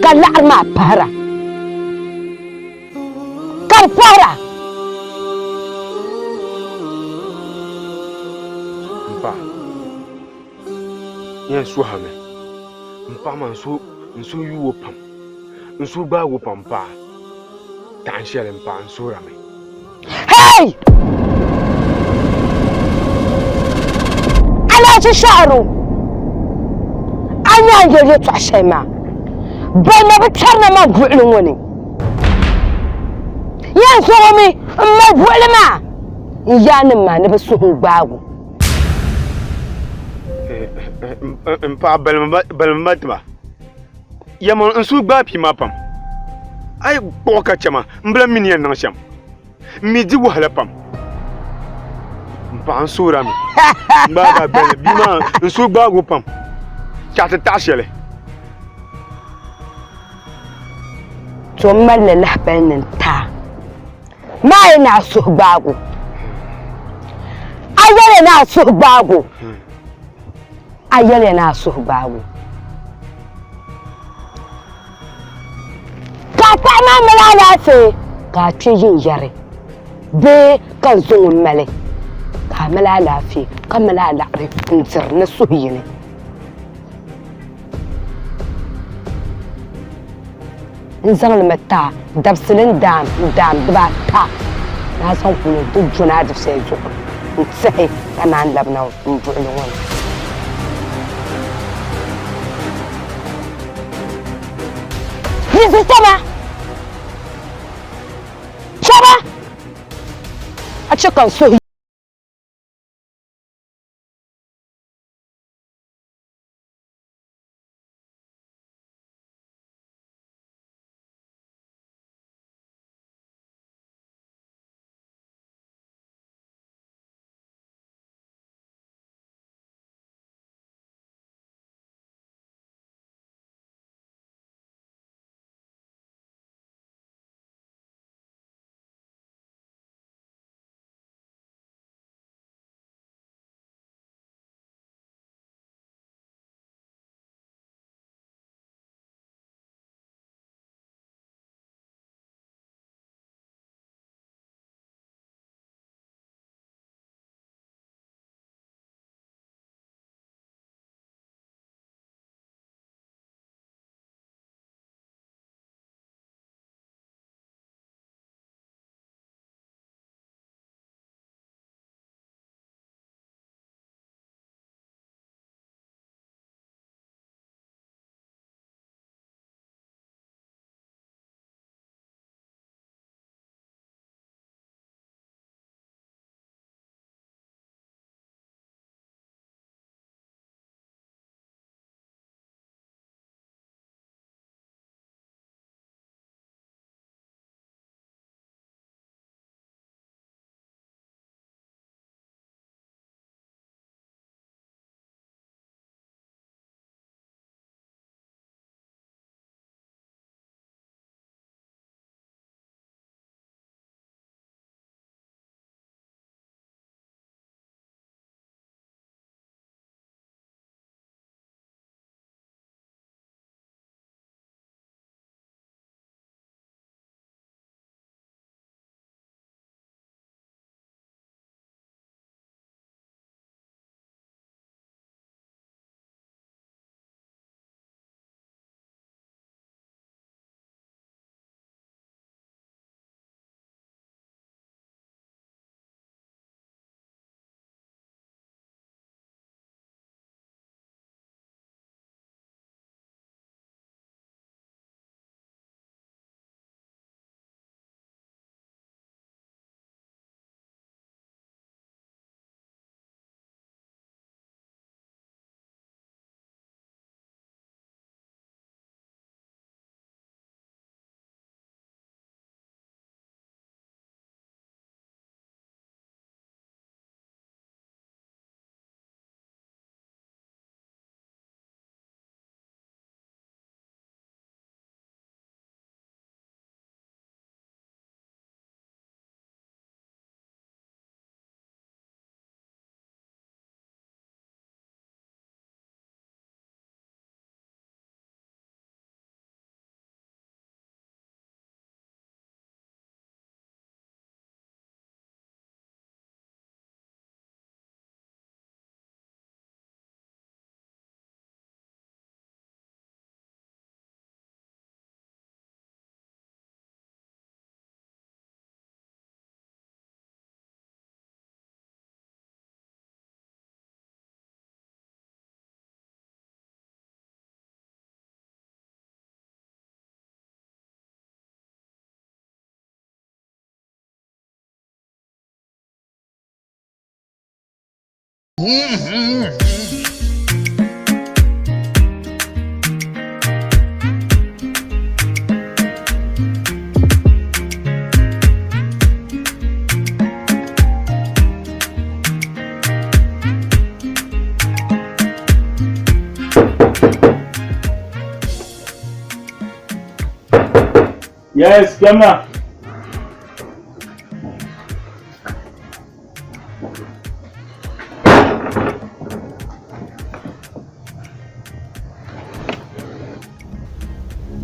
Ka laɣiri maa pahira. Ka di pahira. M paɣa, n yɛn suhimi. M paɣa maa, n suhu yuui o pam. N suhu gbaagi o pam m paɣa. Taɣin shɛli m paɣa, n suhirimi. Hey! Alahichi shɛhiru, a nya n yɛli yɛtɔɣ shɛli maa, balima bi kpɛrina ma buɣili ŋɔ ni. Yɛn zuɣu mi m mali buɣili maa n yaannim maa ni bɛ suhu n-gbaag o. M paɣa balimi ma ti ma. Yɛlimaŋli n suhu gbaai bia maa pam. A yi kpuɣi ka chɛ ma, m bi lan mi ni yɛn niŋ shɛm. M mi di wahala pam. M paɣa n suhir a mi. M gbaagi a gbali. Bia maa n suhu gbaag o pam ka a ti taɣi shɛli. To m malila lahibali ni n ti a. Maa yi ni a suhu gbaag o. A yɛliya ni a suhu gbaag o. A yɛliya ni a suhu gbaag o. Ka a paɣa maa mali alaafee ka a kpe yinyari bee ka n zaŋ o mali ka a mali alaafee ka mali alaɣiri n-diri ni suhuyini. N zaŋ li mi ti a dabisili n-daam n-daam dibaata ni a zaŋ kuli nti dɔni a dufɛya zuɣu n-tihi ka naan labina m buɣili ŋɔ ni. Yiɣisi chama! Chama! A chɛ ka n suhu. Yes, kpɛmna.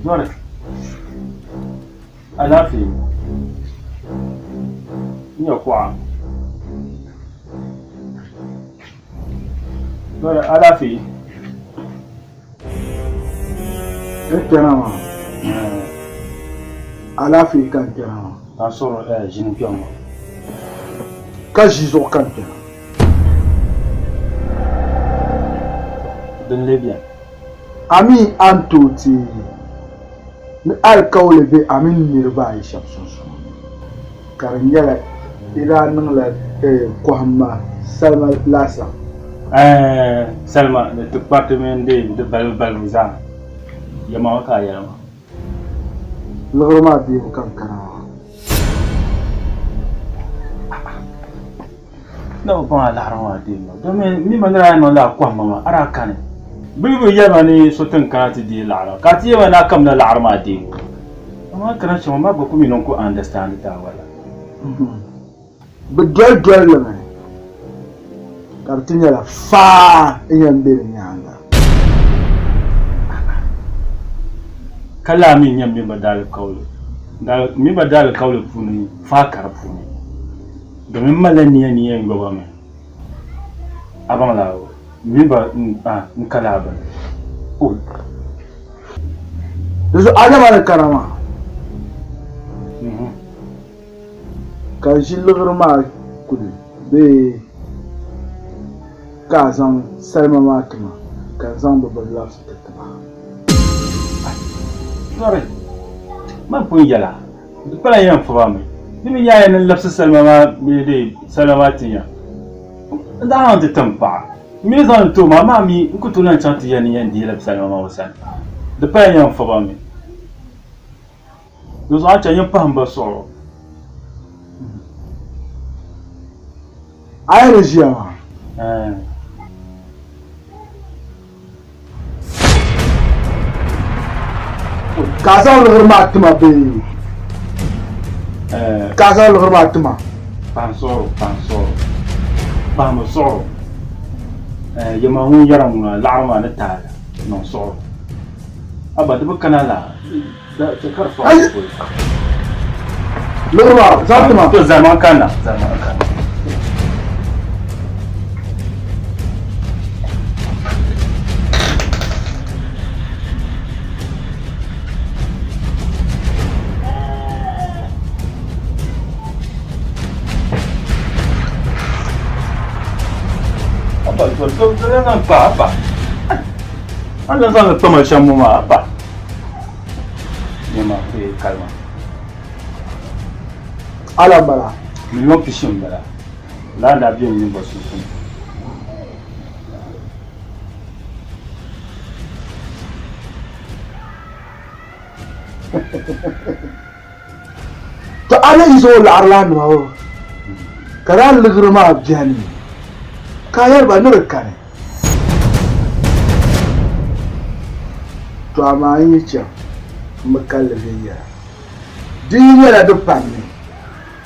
Zɔri, alaafee, n nya kuɣa. Zɔri, alaafee. N kpɛna maa, alaafee ka n kpɛna maa. Ka n suhiri ʒini kpɛŋ ŋɔ. Ka ʒi zuɣu ka n kpɛna. Din lee beni. A mi a ni tooi teei ni alikauli be a mini niriba ayi shɛba sunsuuni, ka di nyɛla i daa niŋla kɔhimma salima laasabu. Ɛɛh, salima ni tikpariti mini di balibu balibu zaa, yɛlimaŋli ka a yɛli maa. Liɣiri maa deebu ka n kana maa. Na bi baŋ a laɣiri maa deebu maa domi m mi ma ni daa niŋ lala kɔhimma maa a daa kani. Bɛ mi bi yɛli ma ni so ti ni kana ti deei laɣiri ka a ti yɛli ma ni a kamina laɣiri maa deebu. Amaa kana shɛm maa gba ku mi ni n ku understand ti a wala. Bɛ doli doli li mi ka di ti nyɛla faa n-yɛn be di nyaaŋa. Ka laa mi nyɛ m mini ba daalikauli. M mini ba daalikauli puuni faa ka di puuni. Domin m malila nia ni yɛn yo ba mi. A baŋ laa o? M mini ba n-ka laa bini. O. Di zuɣu a nyama ni kana maa. Ka n ʒi liɣiri maa kuli bee ka a zaŋ salima maa ti ma ka n zaŋ bɛ bini labisi ti ti ba? Sorry, man pun yɛl a, di pala yɛn fib a mi. Di mi nyaaya ni n labisi salima maa bee dee salima maa ti ya. N daa zaŋ ti tim paɣa. M mi ni zaŋ li ti o maa, amaa mi n ku tooi lan chaŋ ti yɛli ni yɛn deei la salima maa o sani. Di pala yɛn fib a mi. Di zuɣu a ni chɛ nyin pahim ba suɣuro. A yi ni ʒiya maa. Ka a zaŋ liɣiri maa ti ma bee? Ka a zaŋ liɣiri maa ti ma? Pahim suɣuro, pahim suɣuro, pahimi suɣuro. Yɛma ŋun yɛra ŋuna laɣiri maa ni taali niŋ suɣuro. Aba di bi kana la. Liɣiri maa zaŋ ti ma. To zalima n kanna, zalima n kanna. Abba, to to to zaŋ pa abba. A ni zaŋ li kpama shɛm ŋɔ maa abba. Nyama bee kalima. Ala m-bala. Miliyon pishi m-bala. Lala n-daa be m mini ba sunsuuni. To a ni yi zaŋ o laɣiri la nima o ka daa liɣiri maa beni ka a yɛli ba ni di kani. To amaa n yi chaŋ m bi kalli viɛnyɛla. Di yi nyɛla di pammi,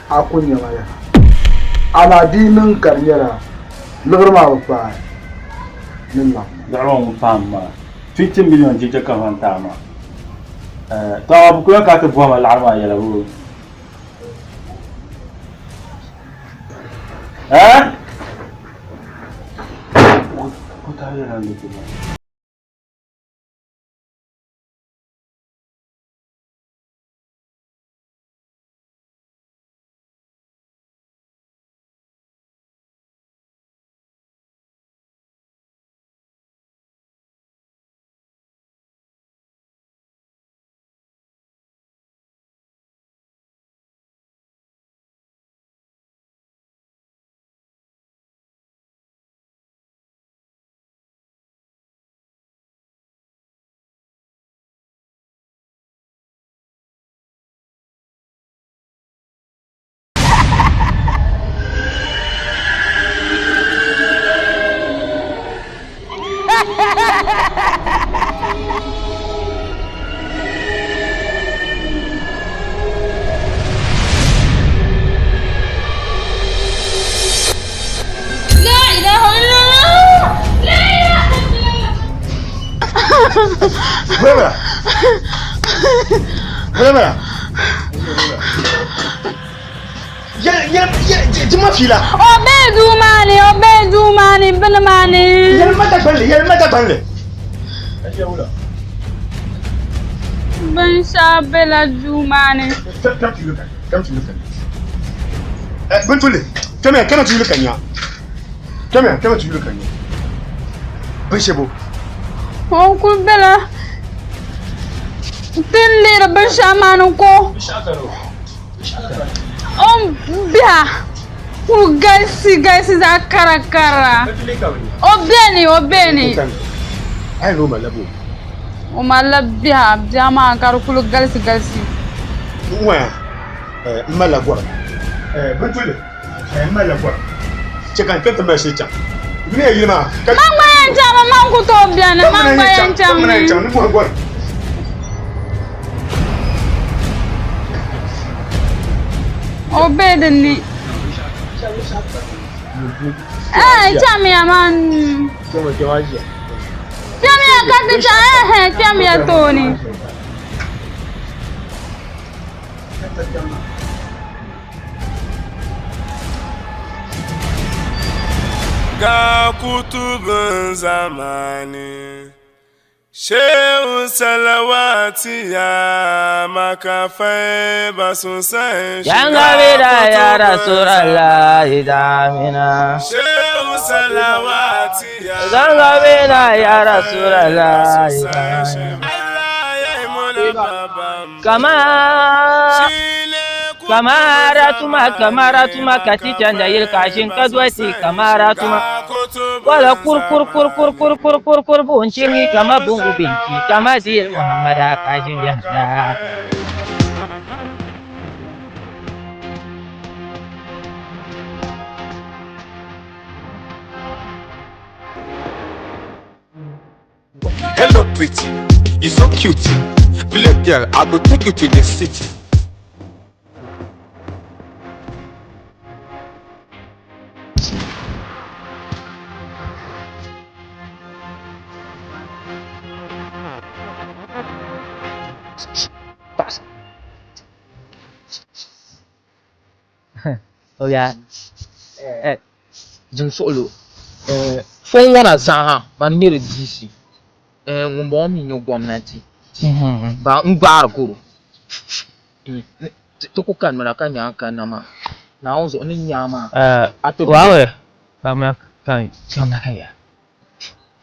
a ku nya ma yaha. Amaa di yi niŋ ka di nyɛla liɣiri maa bi paai, ni laɣim ma. Liɣiri maa ŋun paai maa, 20 million jɛjɛ ka zaŋ ti a maa. To amaa bɛ kuli ka a ti bɔhi ma liɣiri maa yɛla boo? Eh? Wala. Wala. Ya ya ya jima fila. O be duu maa ni, o be duu maa ni, bini maa ni. Yɛlima Dagbanli, yɛlima Dagbanli. Binshɛɣu bela duu maa ni. Bintuli, kpɛmiya, kpɛmiya ti yuli ka nya. Kpɛmiya, kpɛmiya ti yuli ka nya. Binshɛbo. O kuli bela ti ni lihiri binshɛɣu maa ni ka o ni biha kuli galisi galisi zaɣ karakara. O beni, o beni. O malila biha, biha maa ka di kuli galisi galisi. N malila gɔrim. Bintuli, n malila gɔrim. Chɛ ka n kpɛ ti mali shee chaŋ. Yuli ya yili maa. Man gba yɛn chaŋmi, man ku tooi beni, man gba yɛn chaŋmi. Ni bɔhi gɔrim. O be din ni. Eh, chamiya man. Chamiya ka ti chaŋ, eh, chamiya tooni. Ga kutubin zamani Shehu salawati ya makafai ba su san shi Yanga ya Rasulallah damina. Shehu salawati ya Zanga bida ya Rasulallah damina. Allah ya yi muna babban Kama shi ne kamara tuma kamara tuma ka ti chanda yili ka shin ka dosi kamara tuma. Wala kur kur kur kur kur kur kur kur bun chingi kama bungu binki kama zil Muhammad ka shin yanda. Hello, pretty. You so cute. Village girl, I go take you to the city. Oya. Eh, Din suɣulo fon ŋɔ na zaaha ban miri DC ŋunbɔŋɔ mi nyɛ gomnanti ba n gbaari goro ti ku kanimina ka nya kanna maa Naawuni zuɣu ni nya maa a ti Wawe. Kama kan kama kaya.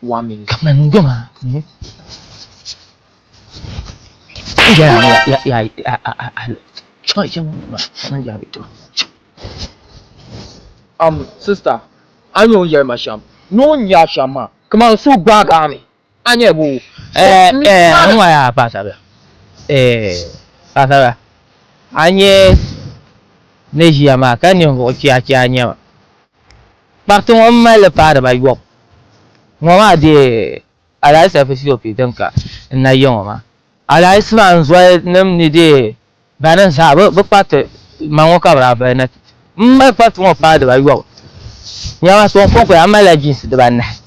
1 minute. Kama ngoma. Ya ya ya ya a a a. Choi choi ma. Na ya bi to. Sister, a nyɛ o ni yɛli ma shɛm ni o ni nya shɛm maa kamani so gbaagi a mi a nyɛ bo Eh eh anwa ya pa sabe. Eh pa sabe. Anye ne ʒiya maa ka ninvuɣu chia chia nyɛma. Kpariti ŋɔ mali paari ba yɔbu. Ŋɔ maa dee Alhaji Safi Siopi din ka n na yi ŋɔ maa. Alhaji maa n zoli nim ni dee banim zaa bi kpariti ma ŋɔ ka bi daa vali na ti. M mali kpariti ŋɔ paai dibaayɔbu. Nyama so n kɔŋko ya m malila jiinsi dibaanahi.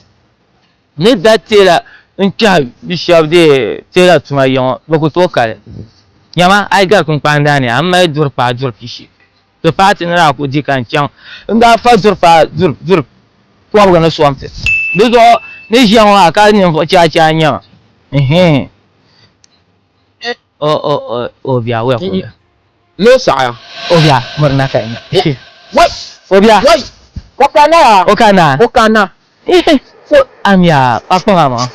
Ni da teela n kpɛhi bi shɛba dee teela tuma ya ŋɔ bi ku tooi kali. Nyama a yi gari kpunkpaan ni a mali duri paai duri pishi. Ti paati ni daa ku di ka n chaŋ n daa fa duri paai duri duri kɔbiga ni somti. Di zuɣu ni ʒiya ŋɔ maa ka ninvuɣu chaachaa nyɛ ma. Nhii. O o o o bia wɛ ku bia. Ni o saɣaya. O bia mirina ka nya. Wai! O bia. Wai! O kana ya. O kana. O kana. So amiya a kpaŋa maa.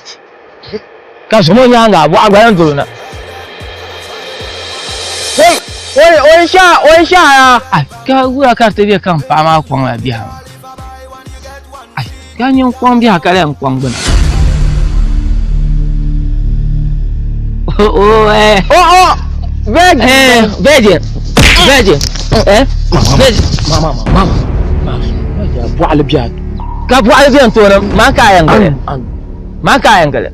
Ka zumo nyaaŋa bɔɣa gba yɛn doli na. Wai! Wai! O sha o sha ya. Ai ka wula ka ti bɛ ka n paɣa maa kɔŋ la biha maa. Ai ka nyin kɔŋ biha ka lahi kɔŋ gbuni. O o eh. O o. Virgin. Eh, virgin. Virgin. Eh? Virgin. Mama mama. Mama. Bɔɣili biha. Ka bɔɣili bɛ n tooni man ka a yɛn gili. Man ka a yɛn gili.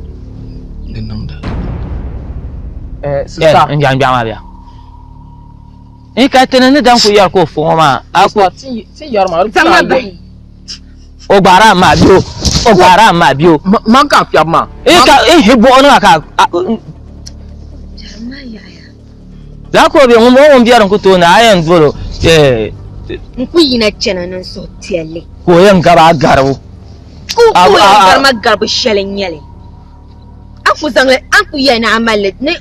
Di niŋda. Eh, sister. N jɛn biɛɣu maa biha. N ka tini ni dan ku yɛri ka o fo ŋɔ maa. A ku Ti yɛri maa. Zaŋ ma bahi. o gbaara maa bi o. O gbaara maa bio. Man ka fiɛbi maa. E ka e hi buɣu ni ka Zaa ka o be ŋun bɔŋɔ ŋun biɛri n-ku tooi na a yɛn dol o N ku yina chana ni n suhupiɛlli. Ka o yɛn gabi a garibu. Ka o yɛn gari ma garibu shɛli n-nyɛ li. A ku zaŋ li, a ku yɛli ni a mali li ni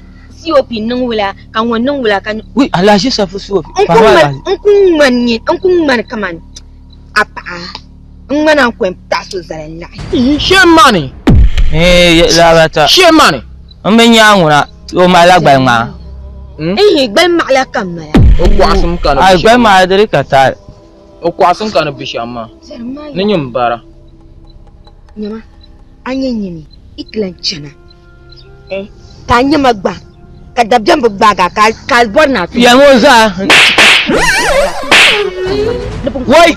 COP niŋ wula ka ŋɔ niŋ wula ka. Ui, alahichi safu COP. N ku ŋmani n ku ŋmani kaman a paɣa. N ŋmani a ni ku yɛn taɣi so zali n-laɣi. Shee mani. Ee, laabata. Shee mani. N bi nya ŋuna, o malila gbali ŋmaa. Ihi, gbali maɣila ka m mala. O kɔɣisim ka ni Ai, gbali maɣila di di ka taali. O kɔɣisim ka ni bi shɛm maa, ni nyini bara. Nyama, a nyɛ nyini, yi ti lan chana, eh, ka a nyama gba, ka dabiɛm bi gbaag a, ka a bɔri ni a ti. Yɛlim o zaa. Wai!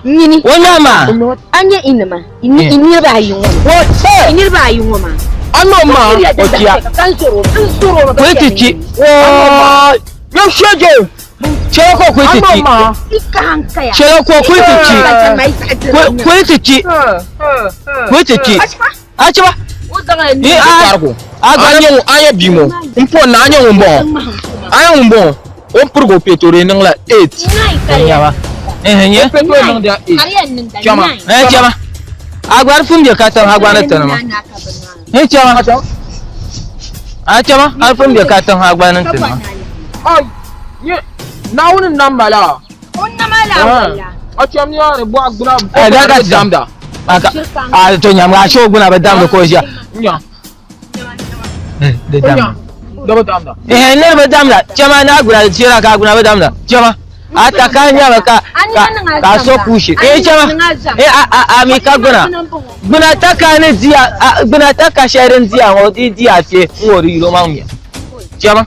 Nyini. O nyama. A nyɛ inima, i niriba ayi ŋɔ maa. I niriba ayi ŋɔ maa. A no ma. O tia. Ka n zɔro, n zɔro. Kuli ti chi. Wai! Yo shege. Chɛla ka o kuli ti chi. Chɛla ka o kuli ti chi. Kuli ti chi. Kuli ti chi. Achiba. Ni a a gba nyɛ ŋun a nyɛ bia ŋɔ n po na a nyɛ ŋun bɔŋɔ a nyɛ ŋun bɔŋɔ o ni pirigi o pɛtɔri niŋ la 8. Nyaba. Eh nyɛ. O pɛtɔri niŋ da 8. Chama. Eh chama. A gba pun bɛ katiŋ a gba ni tinima. Eh chama. A chama a pun bɛ katiŋ a gba ni tinima. Ai nyɛ Naawuni n nam mala. O nama la wala. A cham ni a ni bɔɣa gbuna Eh, da ka damda. Aka a to nyam a sho gbuna bi damdi ka o ʒiya. Nya. Eh, di damda. Da bi damda. Eh, ne bi damda. Chama na gbuna di chera ka gbuna bi damda. Chama. A ta ka nyama ka ka ka so kushi. Eh, chama. Eh, a a a mi ka gbuna. Gbuna ta ka ni diya gbuna ta ka shɛli din diya ŋɔ di diya kpe n ŋɔ di yino maŋ miya. Chama.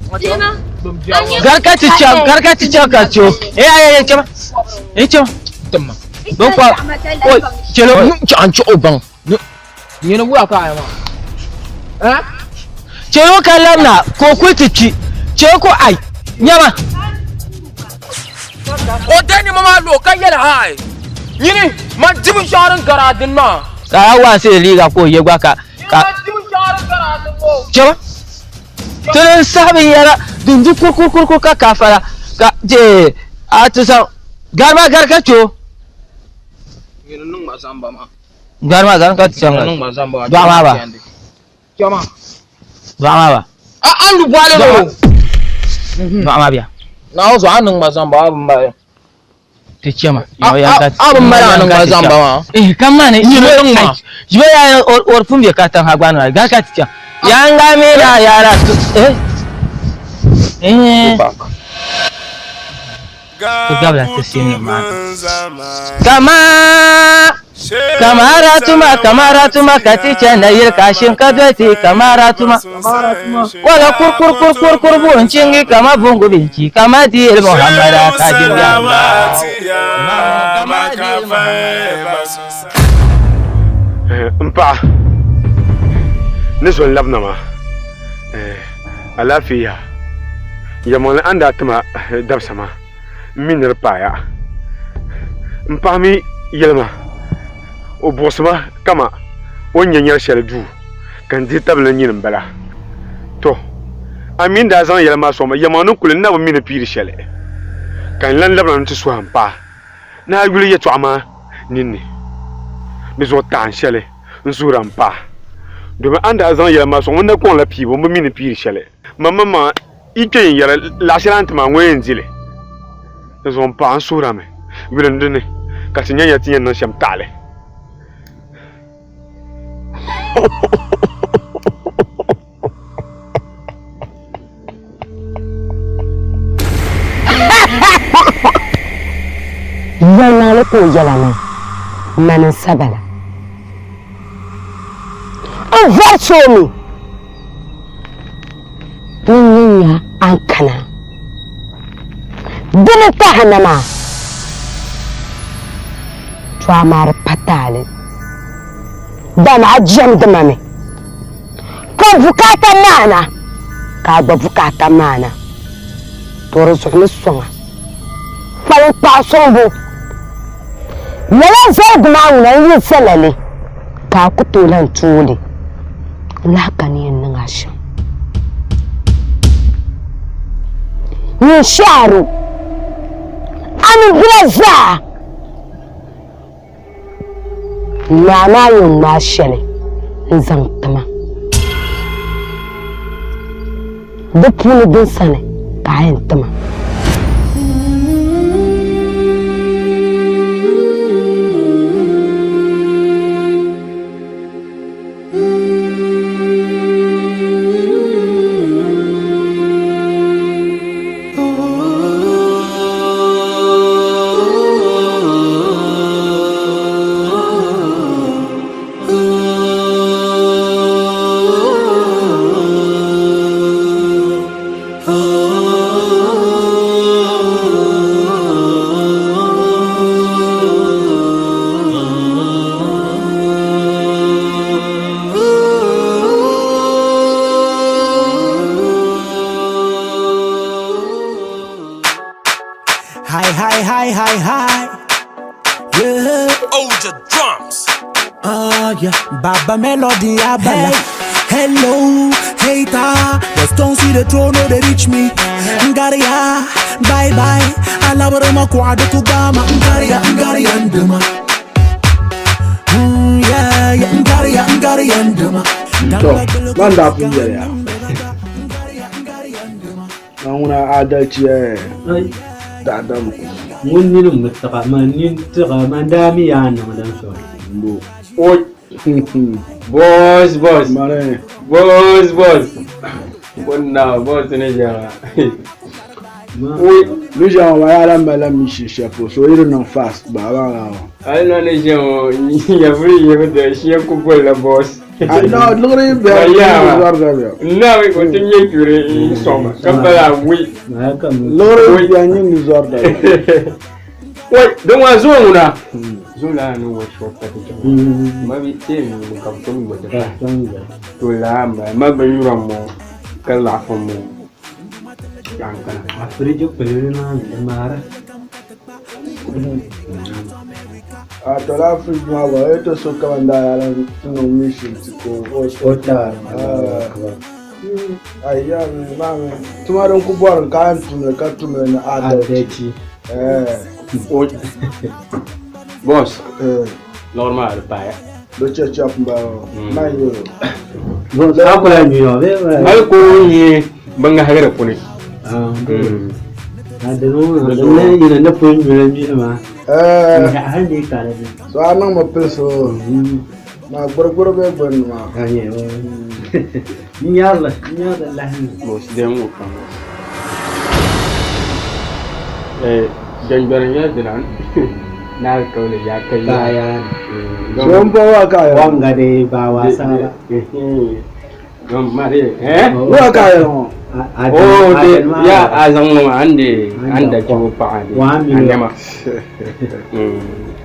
Garika ti chaŋ, garika ti chaŋ ka cho. Eh, eh, eh, chama. Eh, chama. Timma. Don kwa o chelo chaŋ chuɣu o baŋ. Nyini wuya ka a maa. Eh? Chelo ka labina ka o kuli ti kpi. Chelo ko ai nyama. O dee nima maa lo ka yɛli hai. Nyini man di binshɛɣu din gari a dini maa. Ka a waansi liiga ka o ye gba ka ka. Nyini man di binshɛɣu din gari a dini ŋɔ. Chama. Ti ni sahi binyɛra din du kurkurkurkur ka kaafara ka je a ti zaŋ gari maa gari ka chɛ o. Gari maa gari ka ti chaŋ dɔɣu maa ba. Dɔɣu maa ba. A a lu bɔɣili ni o. Dɔɣu maa bia. Naawuni zuɣu a niŋ ma zamba a bi mali. Ti chɛma. A bi mali a niŋ ma zamba maa. Eh ka mani Nyini niŋ ma. Jibo ya or pun be katiŋ ha gba ni gari ka ti chaŋ. Yanga mi na yara eh eh. Ti gabila ti sinima maa. Kama kamara tuma kamara tuma ka ti chana yili ka shin ka doli ti kamara tuma wala kur kur kur kur kur bu n chingi kama bungu binchi kama di il muhammada ka jin ya N paɣa ni zo n labina maa alaafee yaa yɛlimaŋli a ni daa ti ma dabisa maa m mi ni di paaya. M paɣa mi yɛli ma o buɣisi ma kaman o ni nya nyari shɛli duu ka n dihi tabili ni nyini m-bala. Tɔ! A mi ni daa zaŋ yɛla maa sɔŋ ma, yɛlimaŋli ni kuli n na bi mi ni piiri shɛli ka n lan labina nti suhi m paɣa ni a yuli yɛtɔɣa maa ninni. Di zuɣu taɣin shɛli n suhiri a m paɣa, domin a ni daa zaŋ yɛla maa sɔŋ ma n na kɔŋla piibu m bi mi ni piiri shɛli. Maŋmaŋ yi kpe n yɛra laɣ shɛli a ni ti maa ŋɔ yɛn di li. Di zuɣu m paɣa n suhirami yuli n dini ka ti nyanya ti yɛn niŋ shɛm taɣili. Yɛlimaŋli ka o yɛla maa, mani n-sa bala. N vɔri so mi ni n ni nya a ni kana di ni tahi na maa, to amaa di pa taali, dama a jɛmdi ma mi. Ka bukaata maana, ka a gba bukaata maana, to di zuɣu ni sɔŋ a. Kpalim kpaɣa sɔŋbu. Lala zaligu maa ŋuna n-yi zala li. ka a ku tooi lan tooi li, n lahi ka ni yɛn niŋ a shɛm. Nyin Shaaru, a ni bila zaa naa maa yɛn ŋmaai shɛli n-zaŋ ti ma. Di puuni din sani ka a yɛn ti ma. Hi, hi, hi, hi, hi. Yeah. Oja drums. Oh, yeah. Baba Melody Abala. Hey. Hello, hater. The stones see the throne, no, they reach me. Ngaria, bye bye. Alabarama kwado kugama. Ngaria, ngaria, nduma. Yeah, yeah. Ngaria, ngaria, nduma. To, man daa pun yɛliya. Na ŋuna adalci daadam ku. Ŋun nini m-bi tiɣa, man nini tiɣa, man daa mi yaa niŋ din sɔri. Mbo. Oi. Boss, boss. Mani. Boss, boss. Bonna, boss ni ʒiɛma. Oi. Ni ʒiɛma maa yaa lahi malila mission shɛli polo so yi di niŋ fast gba a baŋ laa ŋɔ. Hali na ni ʒiɛma ŋɔ nyɛvuli yibu da shia ku bolila boss. A no liɣiri yi bɛ zɔri dabiɛm. N na o ti ŋmɛ kpiri n sɔŋ ma ka bala wui. Liɣiri yi bɛ nyin ni zɔri dabiɛm. Wai din waa zuŋɔ ŋuna. Zuŋ laa ni workshop ka ti chaŋ. Ma bi te mi ka bi tom gba ti pahi. To laa m bala ma binnyura m bɔŋɔ ka laɣifu m bɔŋɔ. Laɣim kana. A firiji kpulli maa ni di maara. A to laa firiji maa gba yi ti so kaman daa yaa lan niŋ mission ti ka o O taari. Ai ya mi maa mi tuma din ku bɔri ka a yɛn tumli ka tumli ni adalci. Boss, liɣiri maa di paaya. Di chɛchɛp m bala man yi o. Boss, a ku lahi nyuya bee? Hali ka o nyɛ bin ŋahigiri puni. A dini ŋɔ maa, di ni yina ni pun nyuli nyuhi maa. Hali ni ka di ni. So a niŋmi pilisi o maa gburigburi bee gbunni maa. N nyarili, n nyarili lahi ni. Boss, dɛm ŋɔ pam. Gbangbani nyɛla dina ni alikauli ya ka yi. So n bɔŋɔ wa ka a yɛli. Wanga de ba wasa ba. Wa ka a yɛli ŋɔ. Oh, de ya a zaŋ ŋɔ maa an de an da chibu paɣa de a nɛma.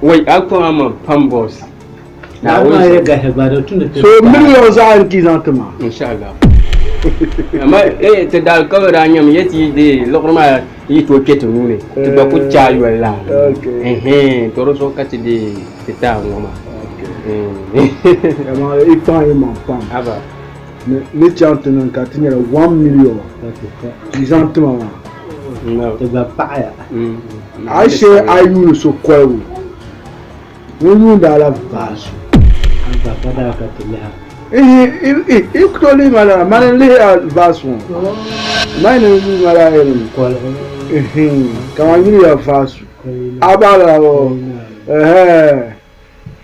Wai a kpaŋ ama pam boss. So million zaɣ yini ka yi zaŋ ti ma. Inshallah. Amma eh ti daal ka bi daa nyam ya ti de liɣiri maa yi tooi kpɛ ti nuu ni ti gba ku chaai yoli la. Ɛhɛn to di zuɣu ka ti de ti taai ŋɔ maa. Amaa yi kpaŋ yi maŋ pam. Haba. Ni chaŋ ti niŋ ka ti nyɛla 1 million ka yi zaŋ ti ma maa. Ti gba paɣiya. A yi shee a yuuni so koligu. Ŋun yuunda a la vaasu. Abba ka daa ka ti liha. I ku tooi lihi ma lala, mani n-lihi a vaasu ŋɔ. Mani ni yuui ma lala yɛli kaman yuli ya vaasu. A baŋ lala bɔ? Ɛhɛɛ.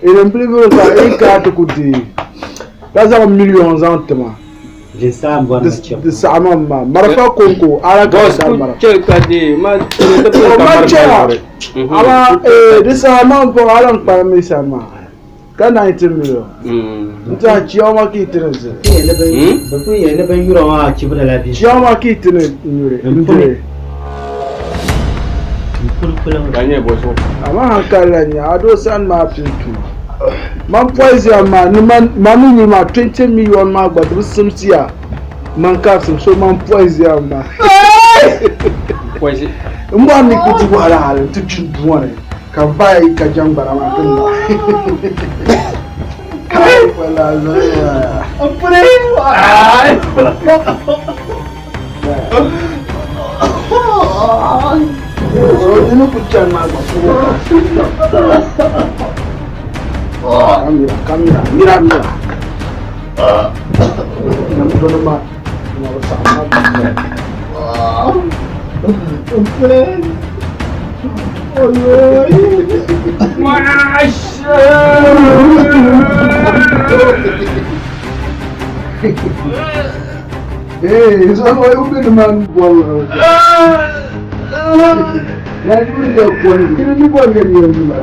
Irin bilibili ka i ka ti ku deei ka zaŋ million zaŋ ti ma. Di saɣa ma maa marafa konko ala ka Boss dari ku marafa. chɛ ka deei ma ti pili O ka ma marafa chɛya lɔri. amaa di saha maa n bɔŋɔ ala n kpalim mi sani maa ka 90 million n tiɛha chiyaw maa ka yi ti ni diri. Bɛ pun yɛli ni binnyura maa chibirila bɛ. Chiyaw maa ka yi ti ni nyuri n diri. Amaa hankali la nya a doo sani maa pili tuma. Man poison maa ni man man ni yuli maa 20 million maa gba di bi simsiya man ka sim so man poison maa. Poison. N bɔri ni ku ti wahala hali n ti kpi duŋɔ ni ka n vaai ka jɛŋgbana maa ti ŋma. Ni ku chani maa gba Kamira, kamira, mira, mira. Namdonima, Hey, so why you been man bol? Ya you de ko ni ni bol ni ni ma.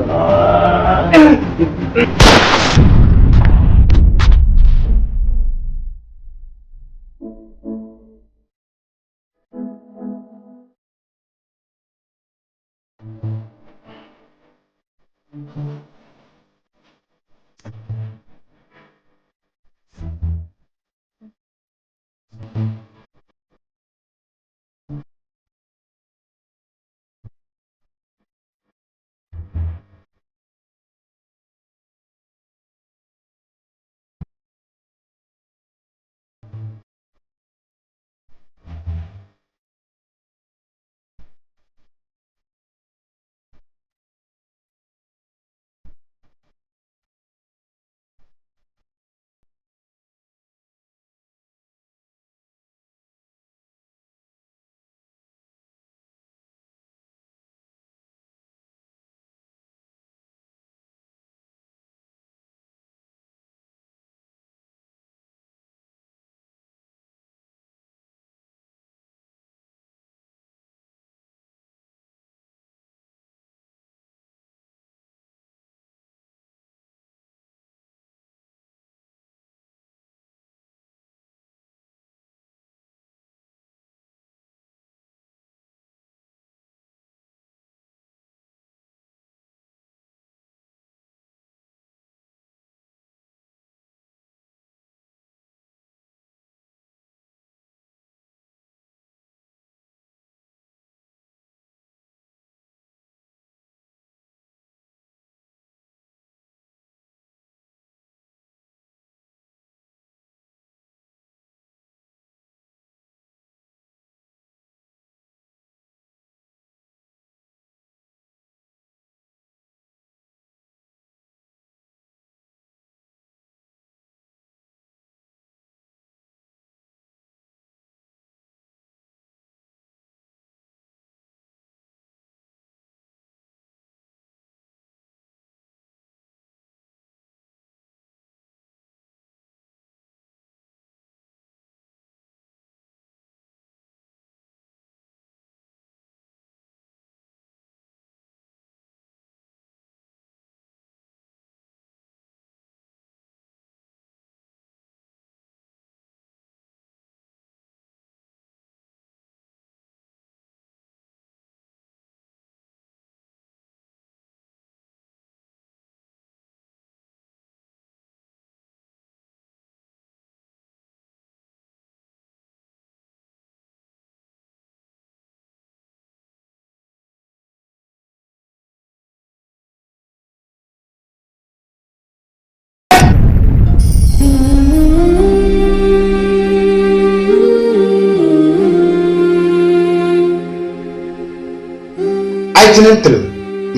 A yi ti niŋ tilim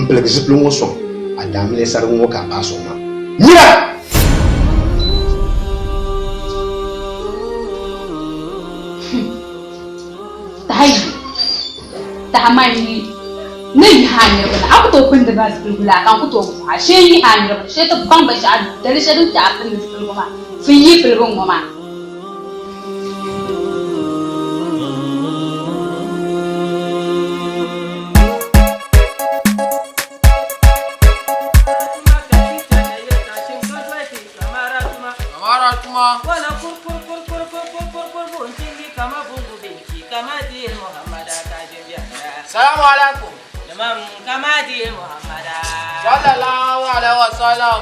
m-piligi zipiligu ŋɔ sɔŋ, a daamiliya sariga ŋɔ ka a paai sɔŋ maa. Nira! Taha yi, taha man yi ni yihi a niriba na, a ku tooi pindi ba zipiligu laa ka n ku tooi buɣi a. Shee yihi a niriba na, shee ti baŋ binshɛɣu dali shɛli din chɛ a pindi zipiligu maa, fin yi piligu ŋ-ŋɔ maa. Salamu alaikum. Sallallahu alaihi wasallam.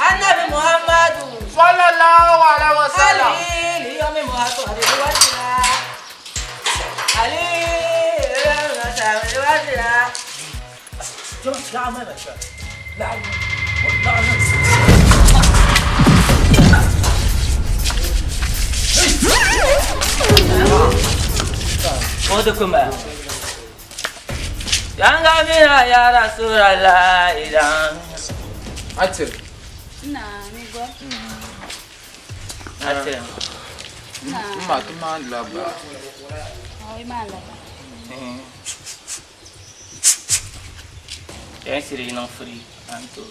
Annabi Muhammadu. Sallallahu alaihi wasallam. Ali yomi muhammadu wasila. Ali yomi wasila. O di kuma. Yanga mina ya Rasulallah idan. Atir. Na ni gwa. Atir. Na. Mma ti maan la ba. Oi maan la ba. Yan siri niŋ free an to.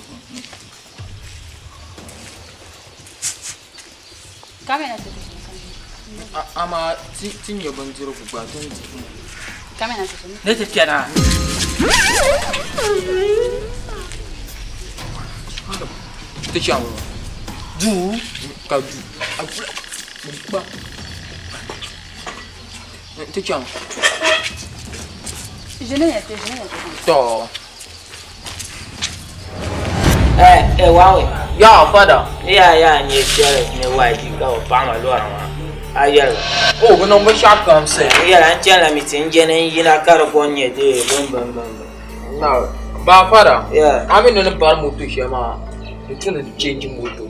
Kamera ti Amaa ti ti nyɛ bindirigu gba din di. Kamera ti Ni ti kpɛna. Ti chaŋ duu ka duu gba ti chaŋ. Ʒini ya ti ʒini ya ti. Tɔ. Eh, eh, wawe. Ya, fada. Ya, ya, nyɛ shɛli ni waji ka o paɣa ma lɔra maa. A yɛli. O bi niŋ binshɛɣu kam sɛ. N yɛli n chani la mi ti n jɛni n yina ka di ko nyɛ dee bim bim bim bim. Na, ba fada. Yeah. A mi ni ni bari moto shɛli maa, di tu ni change moto.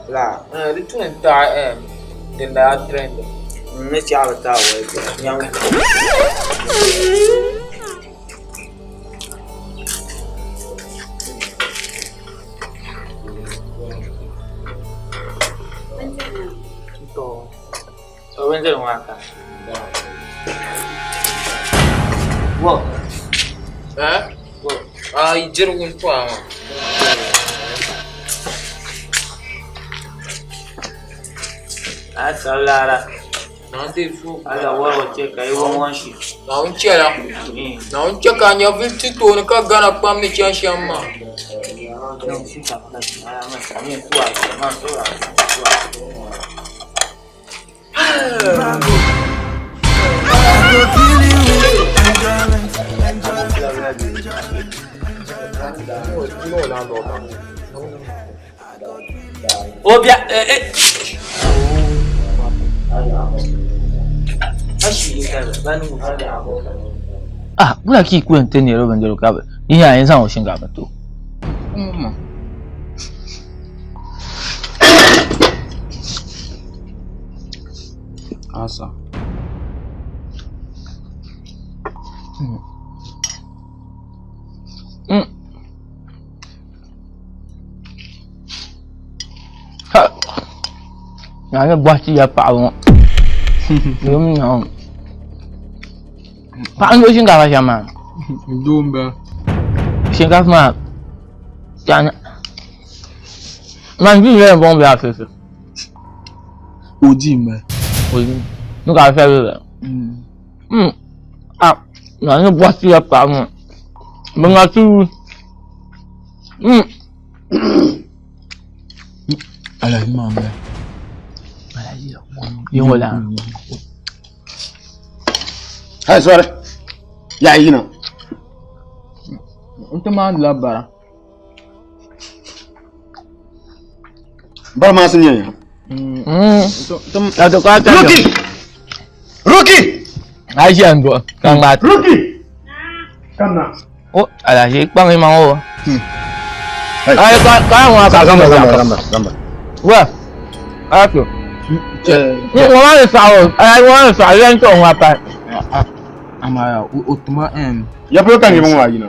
La. Eh, di tu ni taɣi eh, din daa trend. N ni chaɣi bi taɣi wali nyaŋ. To. O bindirigu maa ka. Wo. Eh? Wo. A yi dirigu n tɔha maa. A sabi laara. Naawuni deei A la wɔrigi che ka yi wɔn wɔn shi. Naawuni chɛla. Naawuni chɛ ka a nyɛvili ti tooni ka Ghana kpam ni chani shɛm maa. O bia eh eh. Ah, wula ka yi ku yɛn ti niriba bindirigu ka bɛ yi nya yɛn zaŋ o shinkaafa ti o. Asa. Ha! Naa ni bɔhi ti ya paɣaba ŋɔ. Yom nyaŋ. Paɣa n duɣi shinkaafa shɛm maa. Doo m-bala. Shinkaafa maa yaani man dii yɛn bɔŋ bɛ afifi. O dii m-bala. O dii. Ni ka a shɛli la. Ah, naa ni bɔhi ti ya paɣaba ŋɔ. Bɛ ŋa tuuli. Alhaji maa m-bala. Yingo la. Hey, sorry. Ya yina. N ti maandi la bara. Bara maa si nyɛ ya. Ruki! Ruki! A ʒiya n duɣi ka ŋmaai ti. Ruki! Kamna. O alahi kpaŋ ma o. Ai ka ka ŋɔ ka Zamba zamba zamba zamba. Wa. A to. Ni ŋɔ maa ni saɣi o. Ai ŋɔ maa ni saɣi yan to ŋɔ pa. Amaa o tuma em. Ya polo ka niriba ŋɔ maa yina.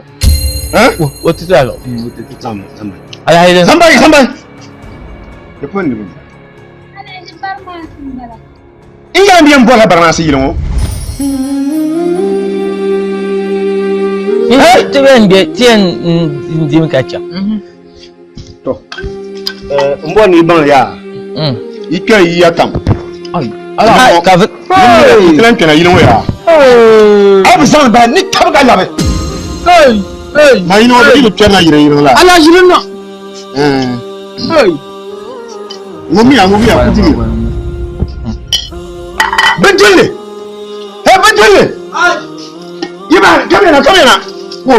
O ti tala. O ti zamba zamba. Alahi din. Zamba zamba. Ya polo niriba. Alhaji Barmaasi m-bala. N yɛn bɛ n bɔrila Barmaasi yili ŋɔ. Ti bɛn bɛ ti yɛn dimi ka chaŋ. To n bɔri ni yi baŋ yaa yi kpɛri yiya kam. Ka vi. Ti lan kpɛna yili ŋɔ yaa. A bi zaŋ bahi ni tabi ka labi. Ma yili ŋɔ bi yi bi kpɛrina yili yili la. Ala ʒili na. Ŋumiya ŋumiya ku dimi. Bindilli! Hey bindilli! Yi ba kamina kamina. Wo.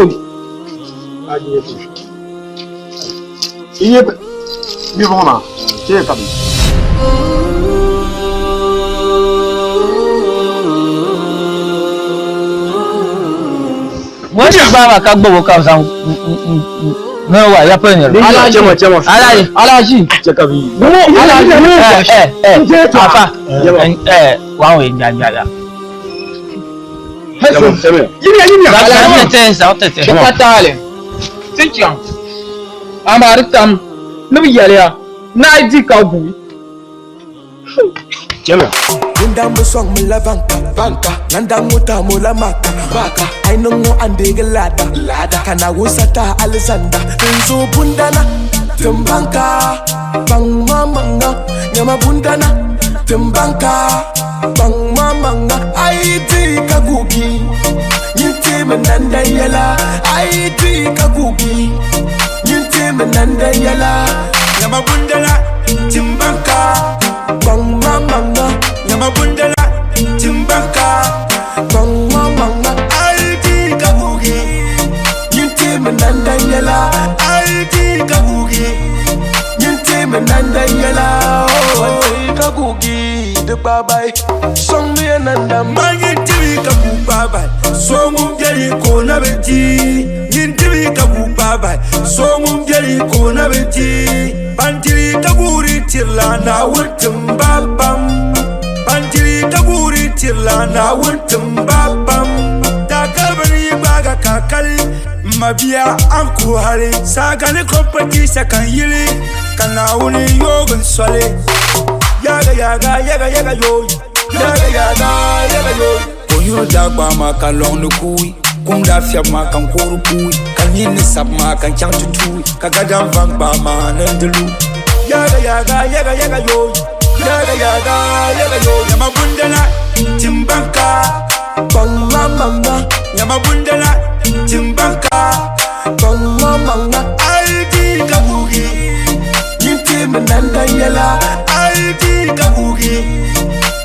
Iye bi bɔŋɔ maa chɛ ka bi. Wani gbaai ka gbubi o ka bi zaŋ niriba wa ya pili niriba. Alaji. Alaji. Alaji. Alaji. Eh eh afa eh one way nja nja ya. Yimiya, yimiya. Zaŋ ti ti. Di ka taali. Ti chaŋ. Amaa di tam ni bɛ yɛliya ni a yi di ka guui. Chɛliya. Bundambi sɔŋ mi la banka banka Nandam ŋɔ taamo la maka maka Ai niŋ ŋɔ an deegi laada laada Ka Naawuni sa tahi alizanda Tinzuɣu bundana timbanka Baŋ ma maŋa nyama bundana timbanka Baŋ ma maŋa a yi di ka guugi Nyin teemi nandan yɛla A yi di ka guugi Nyin teemi nandan yɛla Nyama bundana timbanka Baŋ ma maŋa Nyama bundana timbanka Baŋ ma maŋa A yi di ka guugi Nyin teemi nandan yɛla A yi di ka guugi Nyin teemi nandan yɛla Oh, ka guugi di kpabai Sɔŋ mi ya nandan Ma nyin tibi ka bu kpabai So ŋun biɛli ka o na bi di Nyin tibi ka bu kpabai So ŋun biɛli ka o na bi di Ban diri ka guuri tirila Naawuni timba pam Ban diri ka guuri tirila Naawuni timba pam Daakabiri yi gbaaga ka kali M mabia an ku hali Saagani competition kan yili Ka Naawuni yoogin soli Yaga yaga yaga yaga yo Yaga yaga yaga yo Ko yuri daa gbaai ma ka lɔŋ ni kuui Kum daa fiɛbi ma ka n kuhiri kuui Ka nyin ni sabi ma ka n chaŋ ti tuui Ka gadam va n-gbaai ma ni n di lu Yaga yaga yaga yaga yo Yaga yaga yaga yo Nyama bundana timbanka Baŋ ma maŋa Nyama bundana timbanka Baŋ ma maŋa A yi di ka guugi Nyin teemi nandan yɛla A yi di ka guugi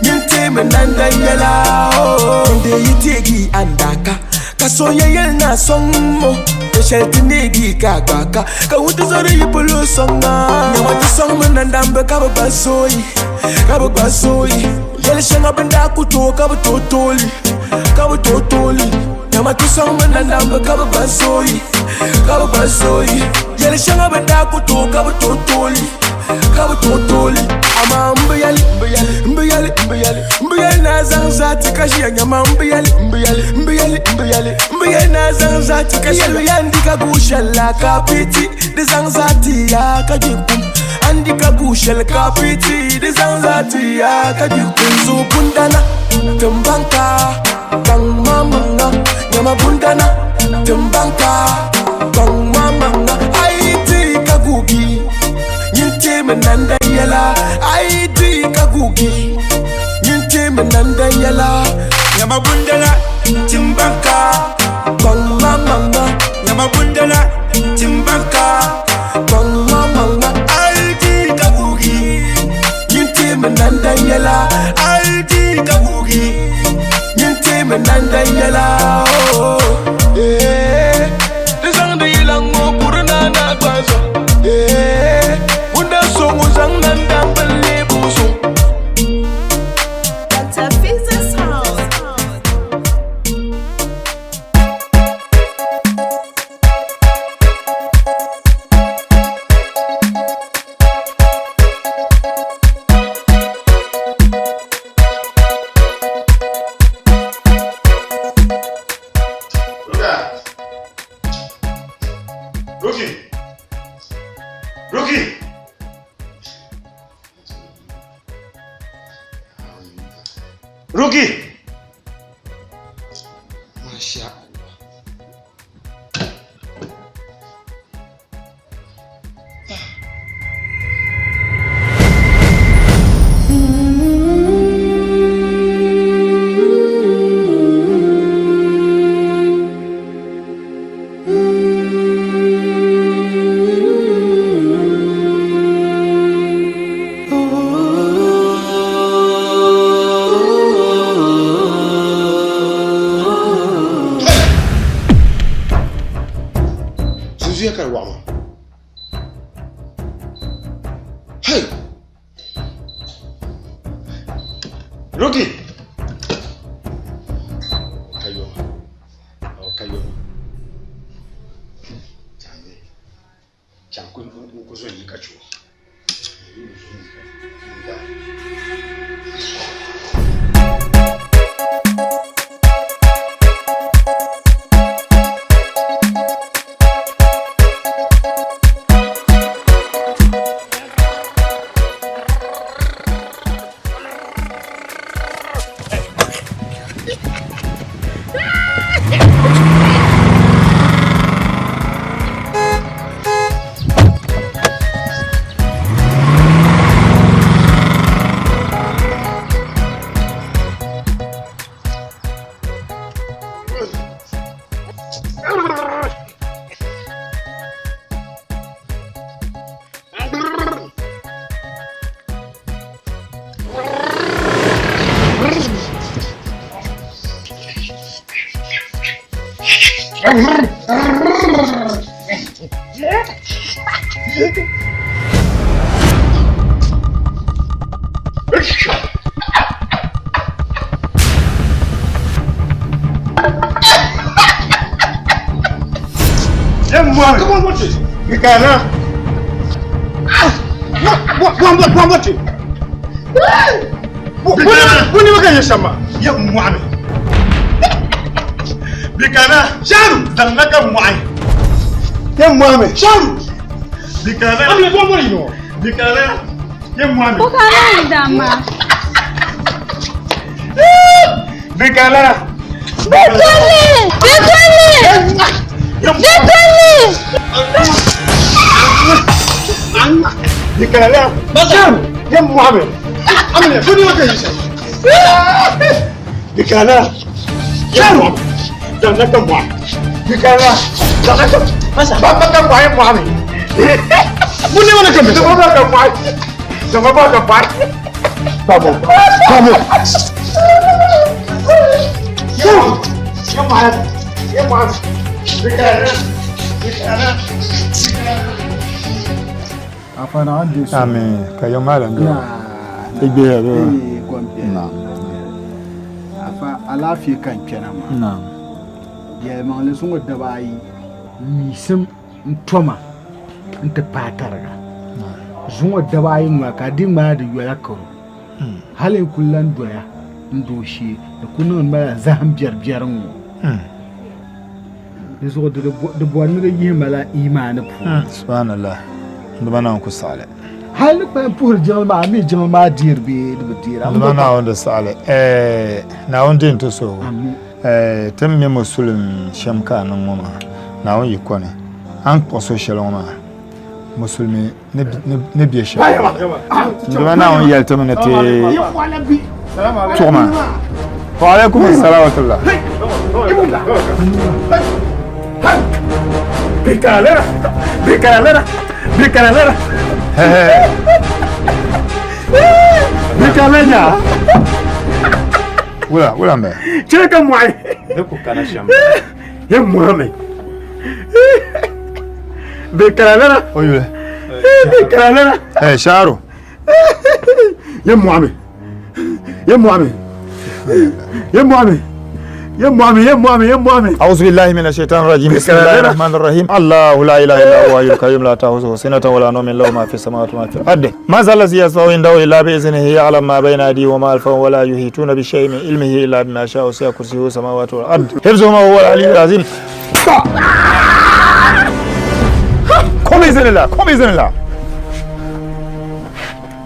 Nyin teemi nandan yɛla Oh, Nde yi teegi andaka Ka so yɛn yɛli na sɔŋ mo Ka shɛli ti neegi ka gbaaka Ka wunti zɔri yi polo sɔŋ ŋa Nyama ti sɔŋ mi nandambi ka bi gba zooyi Ka bi gba zooyi Yɛli shɛŋa bin daa ku tooi ka bi tooi tooli Ka bi tooi tooli Nyama ti sɔŋ mi nandambi ka bi gba zooyi Ka bi gba zooyi Yɛli shɛŋa bin daa ku tooi ka bi tooi tooli Ka bi tooi tooli Amaa m bi yɛli m bi yɛli m bi yɛli m bi yɛli m bi yɛli ni a zaŋ zaati ka ʒiya nyama m bi yɛli m bi yɛli m bi yɛli m bi yɛli m bi yɛli ni a zaŋ zaati ka ʒiya Yɛli ya n di ka guui shɛli la ka piti di zaŋ zaati ya ka gbi kum A ni di ka guui shɛli ka piti di zaŋ zaati ya ka gbi kum Zuɣu bundana timbanka baŋ ma maŋa nyama bundana timbanka baŋ ma maŋa a yi di ka guugi nyin teemi nandan yɛla a yi di ka guugi nyin teemi nandan yɛla Nyama bundana timbanka baŋ ma maŋa Nyama bundana timbanka baŋ ma maŋa A yi di ka guugi nyin teemi nandan yɛla A yi di ka guugi Nyin teemi nandan yɛla oh, eh. Di zaŋdi yila ŋɔ kuri na na gba zuɣu eh. Ŋun so ŋun zaŋ nandan bini leebu zuɣu Dr. Fiza's house. Ruki! Ruki! Ruki! Masha Allah. Amin ka yɛn maa lan do igbe do na afa alaafee ka n kpɛna maa na yɛlimaŋli zuŋɔ daba ayi miisim n toma n ti paai tariga zuŋɔ daba ayi ŋɔ ka di ŋmaa di yola karo hali n kuli lan doya n dooshee di ku niŋ mala zaham biɛri biɛri ŋɔ di zuɣu di bɔri ni di yihi ma la imaani puuni. Subhanallah di ma Naawuni ku saɣili. Hali ni kpalim puhiri jiŋli maa, a mi jiŋli maa deeri bee di bi deera? Di ma Naawuni di saɣili. Naawuni deei n-ti suhigu. Ti ni mi musulim shɛm ka a niŋ ŋɔ maa, Naawuni yi kɔni a ni kpuɣi so shɛli ŋɔ maa, musulimi ni be shɛli. Di ma Naawuni yɛli ti mi ni ti tuɣi maa. Wa alaikum assalam wa rahmatullah. Bikalera, bikalera, bikalera. Bikalenya. Wula, wula mbɛ. Cɛ ka mɔɣi. Ne ko kana shɛm. Ye mɔɣi. Bikalera. O yuli. Bikalera. Eh, Sharo. Ye mɔɣi. Ye mɔɣi. Ye mɔɣi. Ye mɔɣi, ye mɔɣi, ye mɔɣi. أعوذ بالله من الشيطان الرجيم بسم الله الرحمن الرحيم الله لا إله إلا هو الحي القيوم لا تأخذه سنة ولا نوم له ما في السماوات وما في الأرض ما ذا الذي يشفع عنده إلا بإذنه يعلم ما بين أيديهم وما خلفهم ولا يحيطون بشيء من علمه إلا بما شاء وسع كرسيه السماوات والأرض حفظهما وهو العلي العظيم قم بإذن الله قم بإذن الله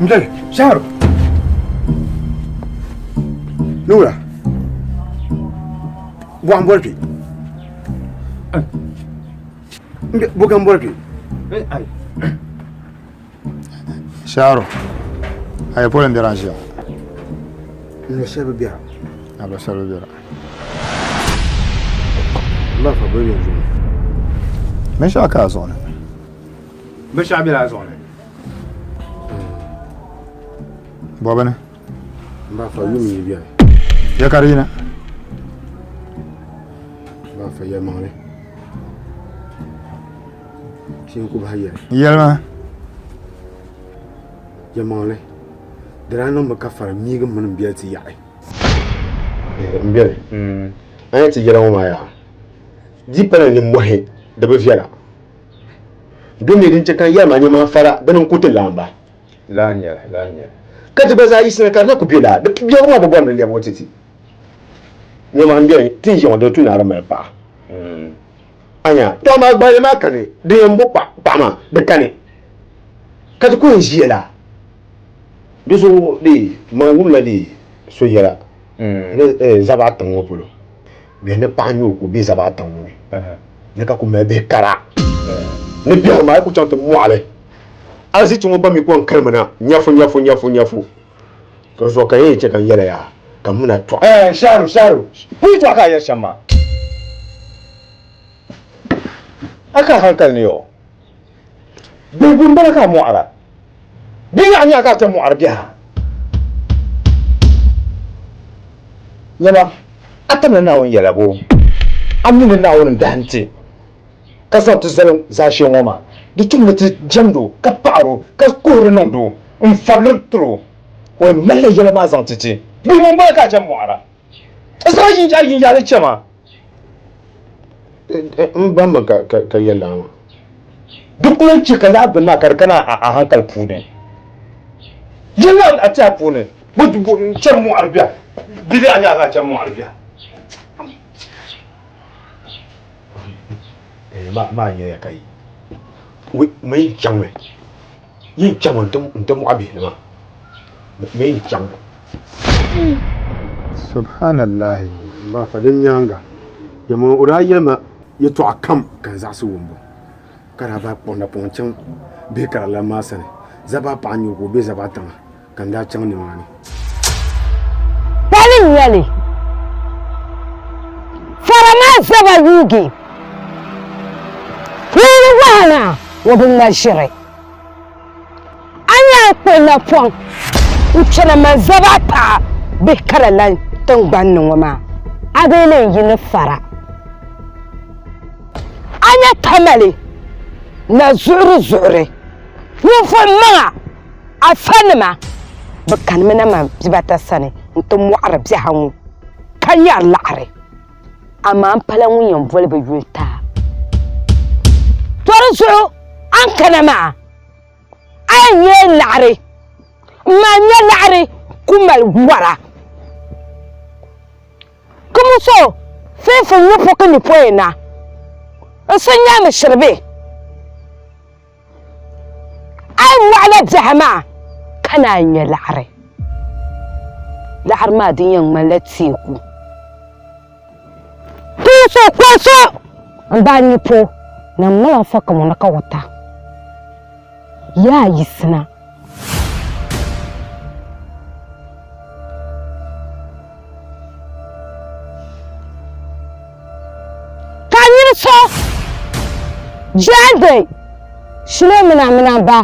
Mdali, Sharo. Nura. Buɣam bɔri kpe. Bugam bɔri kpe. Sharo. Ayi polo n bɛra n ʒiya. N lo shɛli bi bɛra. A lo shɛli bi bɛra. N ba fa bɛ bɛ zuɣu ni. Binshɛɣu ka a zuɣu ni. Binshɛɣu bɛla a zuɣu ni. Bɔbi ni. N ba fa yum yi bɛni. Ya ka di yina. N ba fa yɛlimaŋli. Ti ku bahi yɛli. Yɛlima. Yɛlimaŋli. Di daa niŋmi ka fara miigi mini m biɛli ti yaɣi. M biɛli. A ni ti yɛla ŋɔ maa yaa. Di pala nimmɔhi di bi viɛla. Din mi din chɛ ka n yɛli ma nyɛ maa fara dini n-ku ti laamba. Laa n-nyɛ li, laa n-nyɛ li. Ka ti gba zaa yiɣisina ka di na ku be laa, di biɛhigu maa bi bɔri ni lɛbigi ti ti. Nyɛ maa m-beni ti ni ʒiya ŋɔ di tu ni a di mali paɣa. A nya, tɔ amaa gbahili maa kani, din yɛn bo paɣa maa di kani ka ti ku yɛn ʒiya laa. Di zuɣu dee man wumla dee so yɛla ni Zabaɣa tiŋ ŋɔ polo. Bɛ ni paɣa n-nyɛ o ka o be Zabaɣa tiŋ ŋɔ ni, ni ka ku mali bihi kara. Ni biɛhigu maa yi ku chaŋ ti mɔɣili, azichi ŋɔ gba mi ko n-kalimi na nyafu nyafu nyafu nyafu. Ka zuɣu ka yɛn chɛ ka n yɛla yaa ka m mini a tɔɣi. Ɛɛh Shaaru, Shaaru, pun tɔɣi ka a yɛli shɛm maa. A ka hankali ni yɔ. Bihi buni bala ka a mɔɣira. Bɛ nyaɣa nyaɣa ka a ti mɔɣiri biɛha. Nyama, a tamla Naawuni yɛla bo? A mi ni Naawuni n-dahi ti ka zaŋ ti zali zaashee ŋɔ maa, di tum ni ti jɛmd o, ka paɣir o, ka kuhiri niŋd o, n-fabili tir o. O yɛn malila yɛla maa zaŋ ti ti. Bɛ ŋun bɔra ka a chani mɔɣira, a zaŋ a yinyaɣili chɛ ma. M ba mi ka yɛl a maa. Di ku lan chɛ ka lala bini maa ka di kana a hankali puuni. Yɛlli a tɛha puuni, chani mɔɣiri bia, bɛ a nya ka a chani mɔɣiri bia. Maa nyɛya ka yi mi yi chaŋmi, yi chaŋmi n-ti mɔɣi bihi maa, mi yi chaŋ. Subhanallahi m ba fa din nyaaŋa yɛmɔ o daa yɛli ma yɛtɔɣa kam ka n zaɣisi wumbu ka daa bahi kpuɣi napɔŋ chaŋ bihi karalan maa sani Zabaa paɣa n-nyɛ o ka o be Zabaa tiŋa ka n daa chaŋ nimaani. Pali n-nyɛ li. Fara maa zaba yuugi. Puuni wahu maa o bi ŋma ʒiri. A nya n kpuɣi napɔŋ n-kpɛna man zaba paɣa bihi kara lan tiŋgbani ni ŋɔ maa, a bee lee yi ni fara. A nya tamali na zuɣuri zuɣuri ninvuɣ maŋa afanima bɛ kanimi na man bibata sani nti mɔɣiri biɛha ŋɔ ka nyari laɣiri. Amaa m pala ŋun yɛn boli bɛ yuli ti a. To di zuɣu a ni kana maa, a yɛn nyɛla laɣiri, m maa nya laɣiri ku mali wara. Kumuso fiifi nyupu ki nipoye na, n so nyami shiribi. A yi mɔɣila biɛhi maa ka naan nya laɣiri. Laɣiri maa din yɛn ŋmanila teeku. Tuuso kɔso m-ba nipo na mala fa kamona ka wata. Yaa yisina. Ka nyin so jɛndi shili mina mina ba,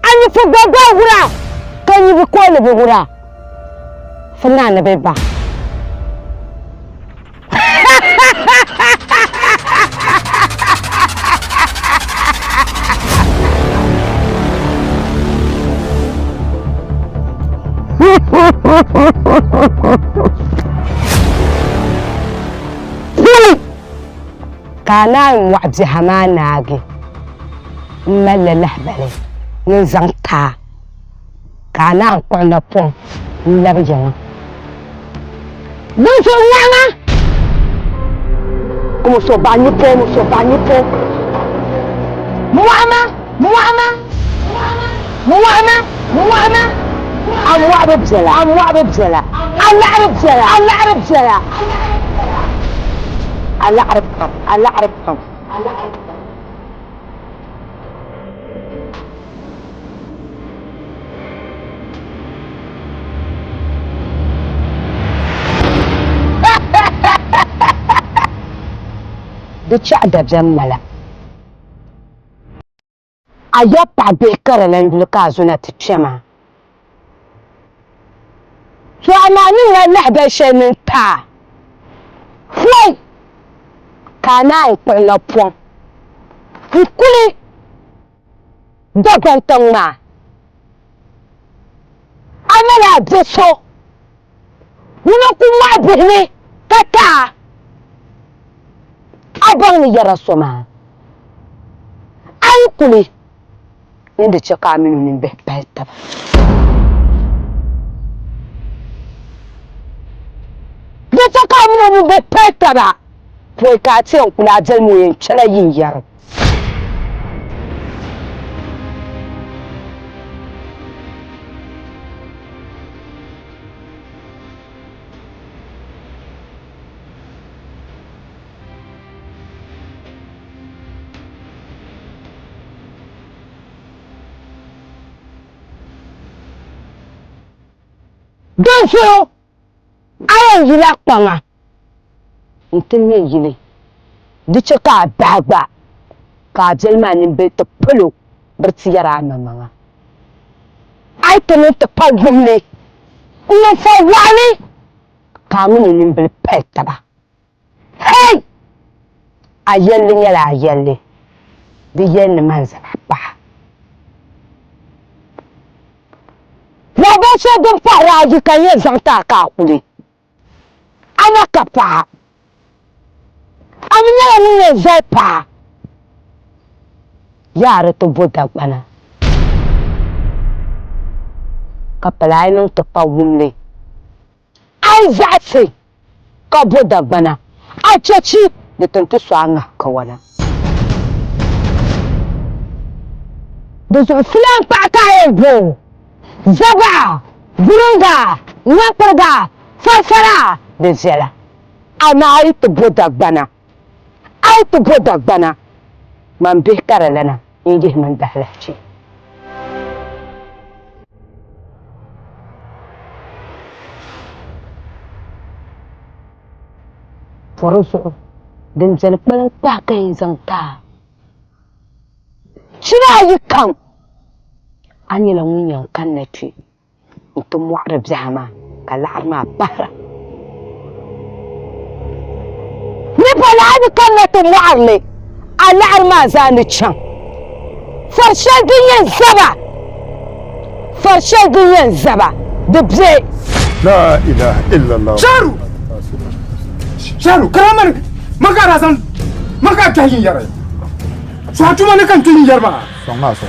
a nyi fo gba gba wura ka nyi bi kooli bi wura fo naa ni bi ba. Puli ka a naan mɔɣi biɛha maa naagi m-malila lahibali ni n-zaŋ ti a. Ka a naan kpuɣi napɔŋ n-labi yiŋa. Dinzuɣu ŋmahi ma so baɣa nyu po, so baɣa nyu po. Mɔhi ma, mɔhi ma, mɔhi ma, mɔhi ma. A mɔɣu bi biɛla, a mɔɣu bi biɛla, a laɣiri biɛla, a laɣiri biɛla, a laɣiri pam, a laɣiri pam. Di chɛɣu dabiɛm mala. A ya paɣ bihi ka di lan yuli ka a zo na ti kpe maa. To amaa niŋla lahibali shɛli ni n-ti a pɔi ka a naan kpuɣi napɔŋ n-kuli Dagbaŋ tiŋ maa, a mali a bi so ŋuna ku mɔɣi bihi ni ka ti a, a baŋ ni yɛra so maa, a yi kuli ni di chɛ ka a mini o nimbihi pali taba. Di chɛ ka a mini o nimbihi pali taba pɔi ka a ti yɛn kuli a biɛlim o yɛn kpɛla yinyari. Dinzuɣu a yɛn yila kpaŋa nti ŋme yili, di chɛ ka a bahi gba, ka a biɛli maa nimbihi ti palo biri ti yɛri a maŋmaŋa. A yi ti niŋ ti pa wumli n-niŋ fa waɣili, ka a mini o nimbihi pali taba. Hei! A yɛlli nyɛla a yɛlli, di yɛli ni man zaba paɣa. Lahabali shɛli din pahiri ayi ka n yɛn zaŋ ti a ka a kuli, a na ka paɣa. A mi nyɛla ŋun yɛn zali paɣa yaa di ti bo Dagbana ka pala a yi niŋ ti pa wumli. A yi zaɣisi ka bo Dagbana, a chechi di ti nti so a ŋahi kawana. Di zuɣu filan kpaɣi ka a yɛn bo zabaɣa, guringa, ŋmankpiriga, farifara di viɛla. Amaa a yi ti bo Dagbana, a yi ti bo Dagbana, man bihi ka di lana n-yihimi n dahilahichi. Pɔri zuɣu din beni kpalim kpahi ka yɛn zaŋ ti a. Chira ayi kam a nyɛla ŋun yɛn kanna kpe nti mɔɣiri biɛha maa ka laɣiri maa pahira. Ni pa lahi ni kanna ti mɔɣiri li, a laɣiri maa zaa ni chaŋ. Fari shɛli din yɛn zaba, fari shɛli din yɛn zaba di be. La ilaha illallah. Sharu! Sharu, karamani maka da san maka ta yin yare. So a tuma ne kan tun yar ba. Sɔŋ maa sɔŋ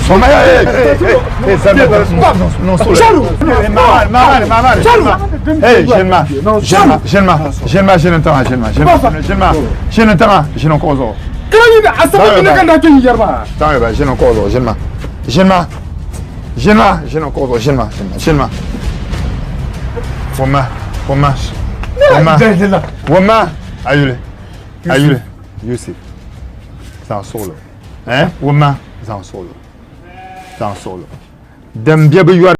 Sɔŋ maa hey hey hey hey Sami non non Sharu! Mamari mamari mamari. Sharu! Hey Shenma Shenma Shenma Shenma Shenma tama Shenma Shenma Shenma Shenma tama Shenma ko zo. Kana yi da asabi ne kan da tun yar ba. Tama ba Shenma ko zo Shenma Shenma Shenma Shenma ko zo Shenma Shenma Shenma. Wama wama wama wama ayule ayule Yusuf zaŋ suɣulo eh wama zaŋ suɣulo zaŋ suɣulo din bɛ bi yɔri.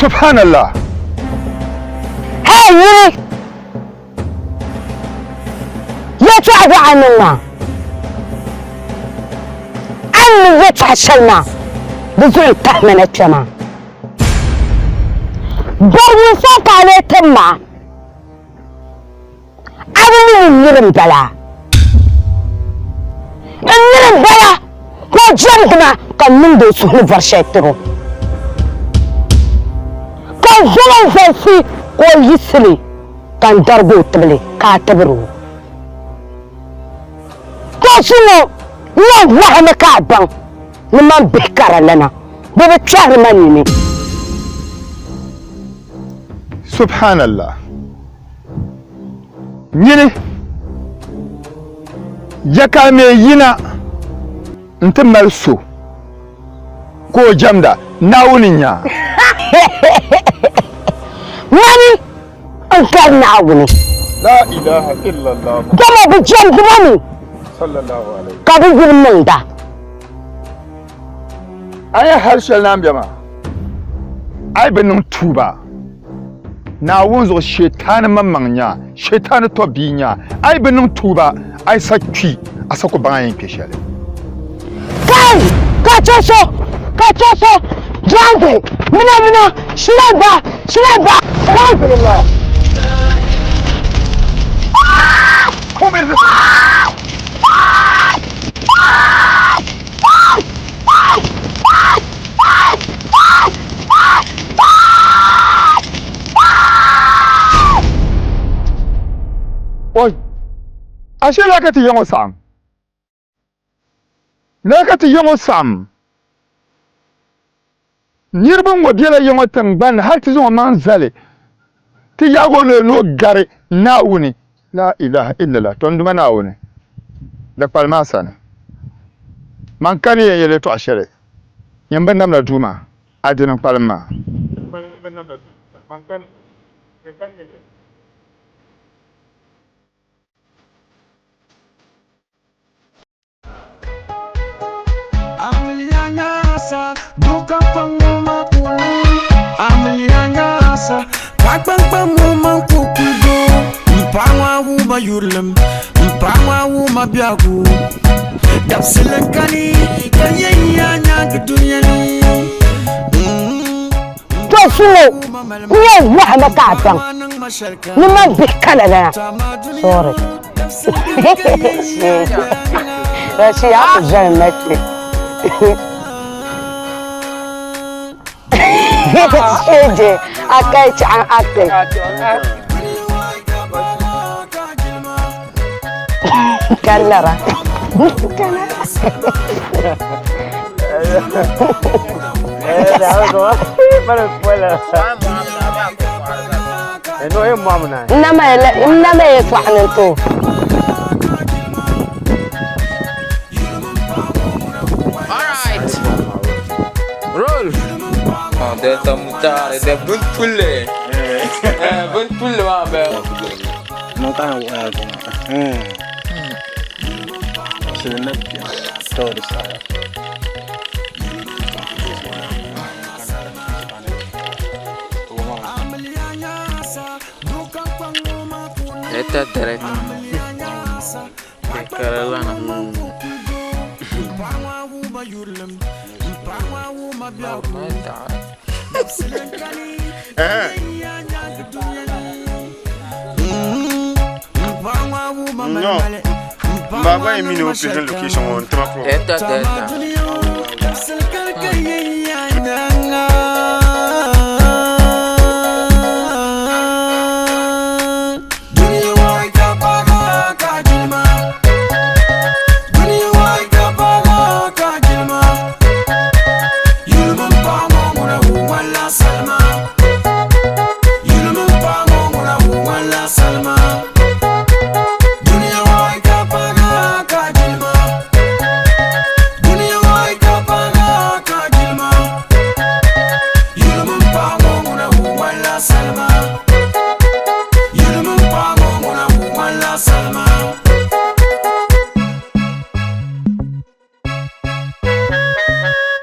Subhanallah. Hey yili! Yɛltɔɣa bɔ a niŋ maa? A ni niŋ yɛltɔɣa shɛli maa, di zuɣu n-tahi ma na kpe maa. Bɔri ninsal ka a lee tim ma? A bi mi ni n niri m-bala? N niri m-bala ka o jɛmdi ma ka n niŋdi o suhu ni bɔri shɛli tir o. Ka n zali o zalisi ka o yiɣisi li ka n darigi o tibili ka a tibir o. Ka zuŋɔ n yɛn bɔhimi ka a baŋ ni man bihi kara lana bɛ bi kpɛhiri ma nini. Subhanallah. Nyini ya ka a me yina nti mali so ka o jɛmda Naawuni nya. Mani n-gari Naawuni. La ilaha illallah. Dama bɛ jɛmdi ma mi ka bɛ yuli niŋda. A ni hali shɛli naan be maa, a yi bi niŋ tuuba Naawuni zuɣu, Shetani maŋmaŋ nya, Shetani tɔbia nya, a yi bi niŋ tuuba, a yi sa kpi, a sa ku baŋ a yɛn kpe shɛli. Kai! Ka chɛ so! Ka chɛ so! Jaanti! Mina mina! Shilaba! Shilaba! Alhamdulillah! Oi! Ashe la ka ti yiŋ o saɣim? Lala ka ti yiŋ o saɣim? Niriba ŋɔ bela yiŋ o tiŋgbani ni hal ti zaŋ o maŋ zali ti yaag o noli ni o gari Naawuni. La ilaha illallah, to n Duuma Naawuni, di kpalim a sani. Man kani yɛn yɛli yɛtɔɣ shɛli, nyini binnamda Duuma, a dini n-kpalim maa. To suŋo ku yɛn wɔhimi ka a baŋ ni man bihi kana na sorry Rashi ya ku zali ma kpe Sheje a kai chaŋ a kpe ka lara N nama yɛltɔɣa ni n-ti o. Delta mutare de buntule. Buntule ma be. Delta direct. De Carolina. No. Baba yi mini o prison location ŋɔ n-tima pro. Delta Delta.